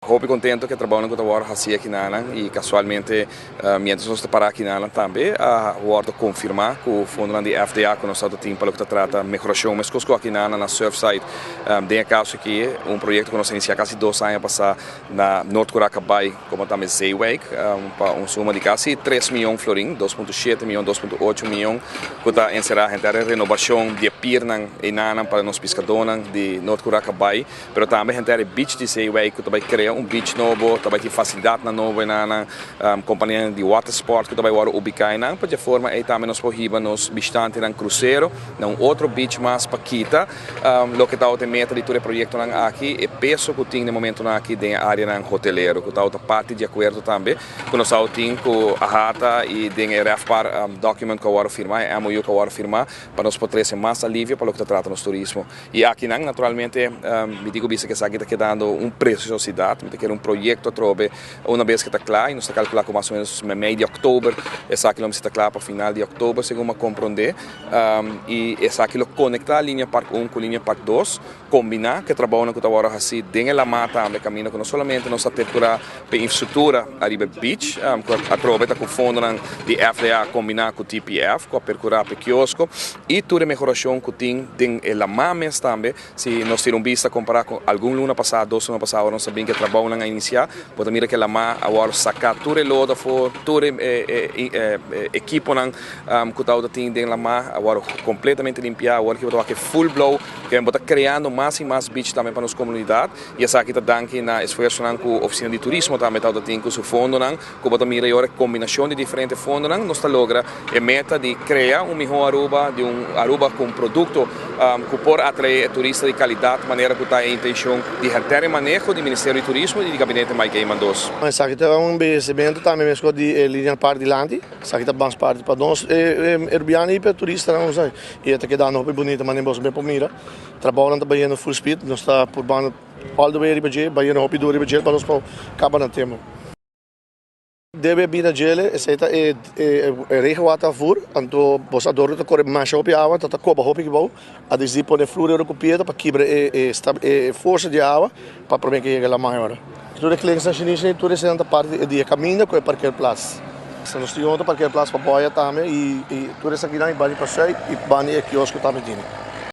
Hopi contento cu e trabounan cu ta wordo haci akinanan y casualmente mientras nos ta para akinanan tambe a wordo confirma cu fondonan di FDA cu nos ta tin pa loke ta trata mehoracion mescos cu akinanan na Surfside. Den e caso aki un proyecto cu nos a inicia casi dos aña pasa na Noord Curaca Bay como tambe Zeewijk pa un suma di casi tres miyon florin, 2.7 miyon, 2.8 miyon, cu ta encera henter e renobacion di e piernan einanan pa nos piscadonan di Noord Curaca Bay. Pero tambe henter e beach di Zeewijk cu ta bay crea un beach nobo, ta bay tin facilidadnan nobo enanan, companianan di watersport cu ta bay worde ubica enan, pa dje forma ey tambe nos por hiba nos bishitantenan crucero na un otro beach mas pa kita loke ta e meta di tur e proyectonan aki, e peso cu tin na e momentonan aki den e areanan hotelero, cu ta parti di acuerdo tambe cu nos a tin cu AHATA y den e REFPAR document cu a worde firma, e MOU cu a worde firma, pa nos por trece mas alivio pa loke ta trata nos turismo. Y akinan, naturalmente, mi tin cu bisa cu esaki ta kedando un preciosidad, mi ta kere un proyecto atrobe una bes cu ta cla y nos ta calcula cu mas o menos mei di october esaki lo mester ta cla pa final di october, segun mi a comprende, y esaki lo conecta Linear Park 1 cu Linear Park 2, combina cu e trabounan cu ta worde haci den e lama tambe, caminda cu no solamente nos ta percura p'e infrastructura ariba e beach, cu atrobe ta cu fondonan di FDA combina cu TPF, cu a percura p'e kiosco y tur e mehoracion cu tin den e lama mes tambe. Si nos tira un bista compara cu algun luna pasa, 2 luna pasa, ora nos ta bin cu e trabounan a inicia, bo ta mira cu e lama a worde saca tur e lodo afo, tur e equiponan cu ta tin den lama a worde completamente limpia. Awor ki bo ta wak e full blow, cu bo ta creando mas y mas beach tambe pa nos comunidad y esaki ta danki na esfuerzonan cu Oficina di Turismo tambe ta tin cu su fondonan, cu bo ta mira y ora combinacion di diferente fondonan nos ta logra e meta di crea un miho Aruba, di un Aruba cu un producto cu por atrae turista di calidad, manera cu ta e intencion di henter maneho di Ministerio di Turismo y di Gabinete Mike Eman 2. Esaki ta un embellecimento tambe mesco di Linear Park dilanti. Esaki ta mas parti pa nos Arubiano y pa turistanan usa. Y ta kedando hopi bunita manera boso por mira. Trabounan ta bayendo full speed, nos ta purbando all the way riba dje, bayendo hopi duro riba dje pa nos por caba na tempo. Debe bina djele, esey ta e regenwater afvoer, anto boso adorno ta core masha hopi awa, anto ta coba hopi kibou, a dicidi pone flur ora cu piedra pa kibra e forsa di awa pa prome ke yega laman ora. Tur e klinsnan shinishi, tur eseynan ta parti di e caminda cu e parkeerplaats. Nos tin otro parkeerplaats pa boya tambe y tur esakinan y bani pa zuid y bani e kiosco tambe tin.